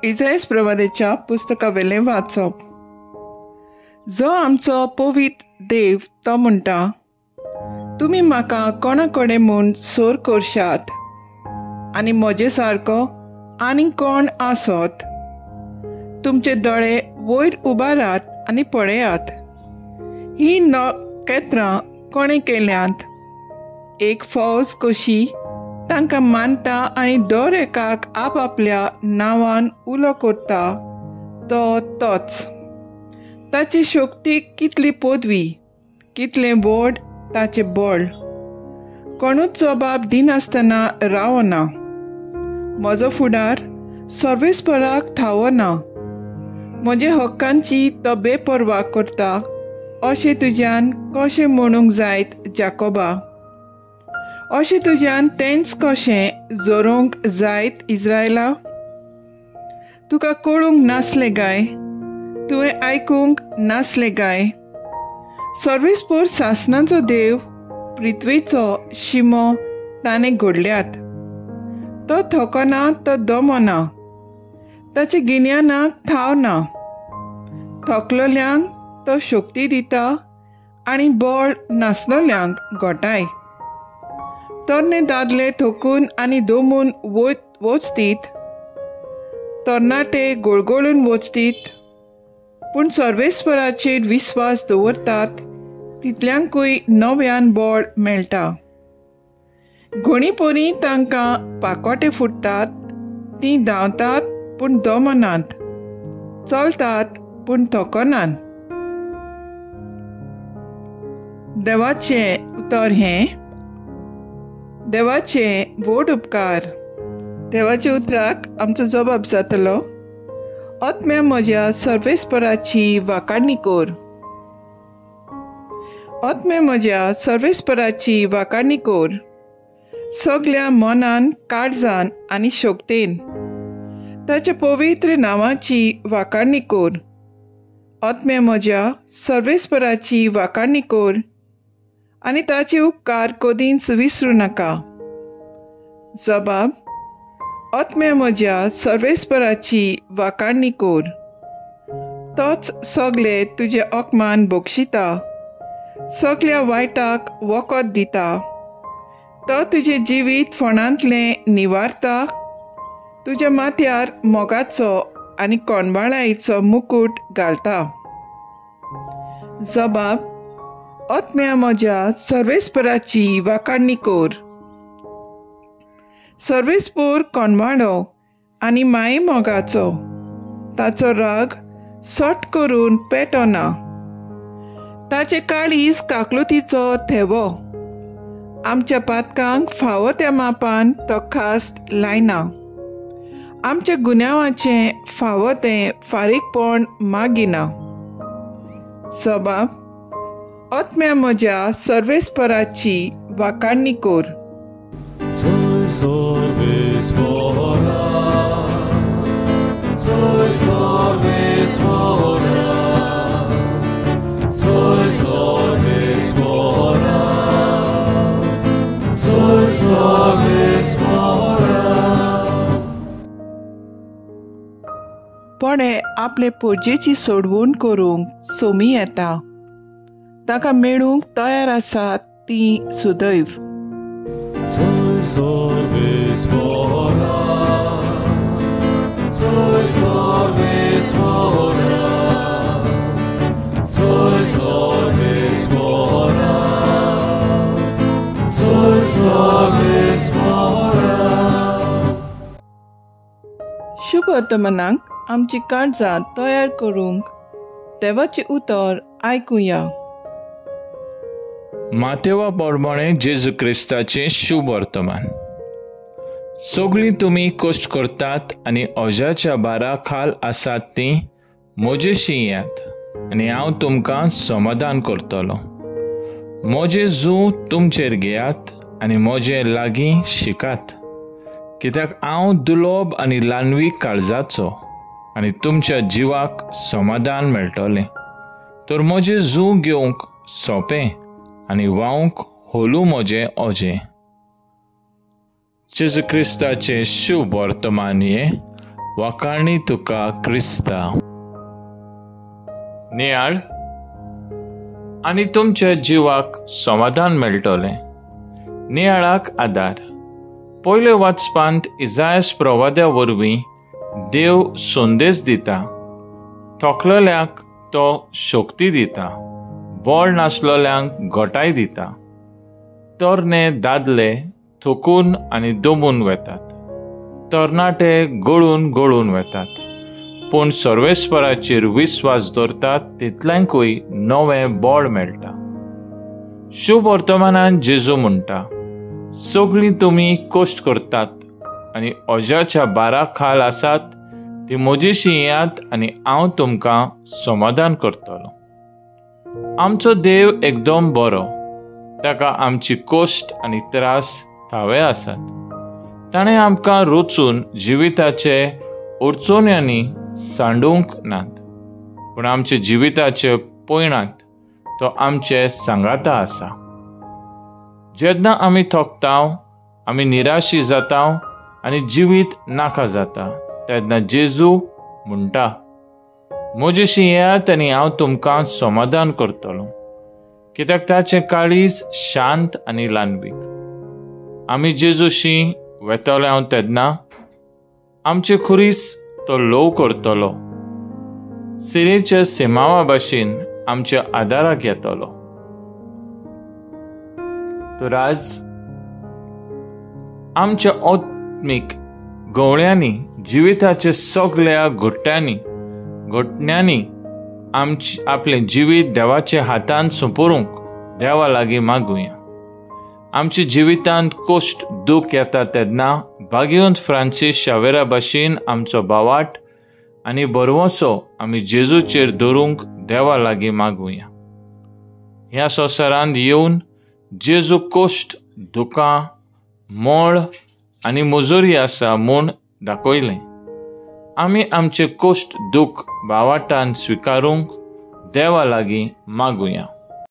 इजायस प्रवादेच्या पुस्तकावेलें वाचप. जो आमचो पवित्र देव तो म्हणटा, तुमी म्हाका कोणा कडेन म्हूण सोर करशात आनी म्हजे सारको आनी कोण आसत? तुमचे दोळे वयर उबारात आनी पळयात, ही नखेत्रां कोणें केल्यांत? एक फौज कशी तांकां मानता आनी दर एकाक आपआपल्या नांवान उलो करता तो तोच. ताची शक्ती कितली पदवी, कितलें व्हड ताचें बळ, कोणूच जबाब दिनासतना रावना. म्हजो फुडार सर्वेस्पराक थावना, म्हजे हक्कांची तो बेपर्वा करता अशें तुज्यान कशें म्हणूंक जायत जाकोबा? अशें तुज्यान तेंच कशें जोरोवंक जायत इज्रायला? तुका कळूंक नासलें काय? तुवें आयकूंक नासलें काय? सर्वेस्पर सासणाचो देव, पृथ्वीचो शिमो ताणें घडल्यात. तो थकना, तो दमना, ताच्या गिन्यानाक थाव ना. थकलोल्यांक तो शक्ती दिता आनी बळ नासलोल्यांक घोटाय. तरणे दादले थकून आनी दमून वचतीत, तरणाटे गोळगोळून वचतीत, पूण सर्वेस्पराचेर विस्वास दवरतात तितल्यांकूय नव्यान बळ मेळटा. घोणी परी तांकां पाकोटे फुट्टात, तीं धांवतात पूण दमनात, चलतात पूण थकनात. देवाचें उतर हें देवाचे व्हड उपकार. देवाच्या उतराक आमचो जबाब जातलो. आत्म्या म्हज्या सर्वेस्पराची वाखाणी कर. आत्म्या म्हज्या सर्वेस्पराची वाखाणी कर, सगल्या मनान, काळजान आनी शक्तेन ताच्या पवित्र नांवाची वाखाणी कर. आत्म्या म्हज्या सर्वेस्पराची वाखाणी कर आनी ताचे उपकार कदींच विसरूं नाका. जबाब: आत्म्या म्हज्या सर्वेस्पराची वाखाणी कर. तोच सगळे तुजे अपमान बक्षिता, सगल्या वायटाक वखद दिता. तो तुजें जिवीत फोंडांतलें निवारता, तुज्या माथ्यार मोगाचो आनी कोणबाळायेचो मुकूट घालता. जबाब: आत्म्या म्हज्या सर्वेस्पराची वाखाणी कर. सर्वेस्पर कोणवाडो आनी माये मोगाचो, ताचो राग सट करून पेटना. ताचे काळीज काकलुतीचो थेवो, आमच्या पातकांक फावो त्या मापान तो खास्त लायना. आमच्या गुन्यांवाचें फावो तें फारीकपण मागिना. जबाब: आत्म्या म्हज्या सर्वेस्पराची वाखाणी कर. पणे आपले पोरजेची सोडवण करूंक सोमी येता, ताका मेळूंक तयार आसात ती सुदैव. शुभ वर्तमानाक आमची काळजां तयार करूंक देवाचें उतर आयकुया. मातेवा प्रमाणे जेजू क्रिस्ताचें शुभ वर्तमान. सगळीं तुमी कश्ट करतात आनी अजाच्या भारा खाल आसात तीं म्हजेशी येयात आनी हांव तुमकां समाधान करतलो. म्हजें जू तुमचेर घेयात आनी म्हजे लागीं शिकात, कित्याक हांव दुलोब आनी ल्हानवी काळजाचो आनी तुमच्या जिवाक समाधान मेळटलें. तर म्हजें जू घेवंक सोंपें आनी व्हांवंक होलू म्हजें अजें. जेजू क्रिस्ताचें शुभ वर्तमान हें. वाखाणी तुका क्रिस्ता. नियाळ आनी तुमच्या जिवाक समाधान मेळटलें. नियाळाक आदार. पयले वाचपांत इजायस प्रवाद्या वरवीं देव संदेश दिता. थकलेल्यांक तो शक्ती दिता, बळ नासलेल्यांक घटाय दिता. तरणे दादले थकून आनी दमून वेतात, तरणाटे गळून गळून वेतात, पूण सर्वेस्पराचेर विस्वास दवरतात तितल्यांकूय नवें बळ मेळटा. शुभ वर्तमानान जेजू म्हणटा, सगळीं तुमी कश्ट करतात आनी अजाच्या बारा खाल आसात ती म्हजेशी येयात आनी हांव तुमकां समाधान करतलो. आमचो देव एकदम बरो, ताका आमची कश्ट आनी त्रास थावे आसात. ताणें आमकां रचून जिविताचे अडचण्यांनी सांडूंक नात, पूण आमच्या जिविताचे पयणांत तो आमचे सांगाता आसा. जेन्ना आमी थकता, आमी निराशी जाता आनी जिवीत नाका जाता, तेन्ना जेजू म्हणटा, म्हजेशी येयात आनी हांव तुमकां समाधान करतलो, कित्याक ताचें काळीज शांत आनी ल्हानवीक. आमी जेजूशी वेतले हांव तेन्ना आमचे खुरीस तो ल्हव करतलो, सिरेच्या सिमावा भाशेन आमच्या आदाराक येतलो. तर आज आमच्या आत्मीक गवळ्यांनी जिविताच्या सगळ्या घटण्यांनी आमचे आपलें जिवीत देवाच्या हातान सोंपोवंक देवा लागीं मागुया. आमच्या जिवितांत कश्ट दूख येता तेन्ना भाग्यवंत फ्रांसीस शावेरा भाशेन आमचो भावाट आनी भरवंसो आमी जेजूचेर दवरूंक देवा लागीं मागुया. ह्या संवसारांत येवन जेजू कश्ट, दुकां, मळ आनी मजुरी आसा म्हूण दाखयलें. आमी आमचे कश्ट दूख भावाटान स्विकारूंक देवा लागीं मागुया.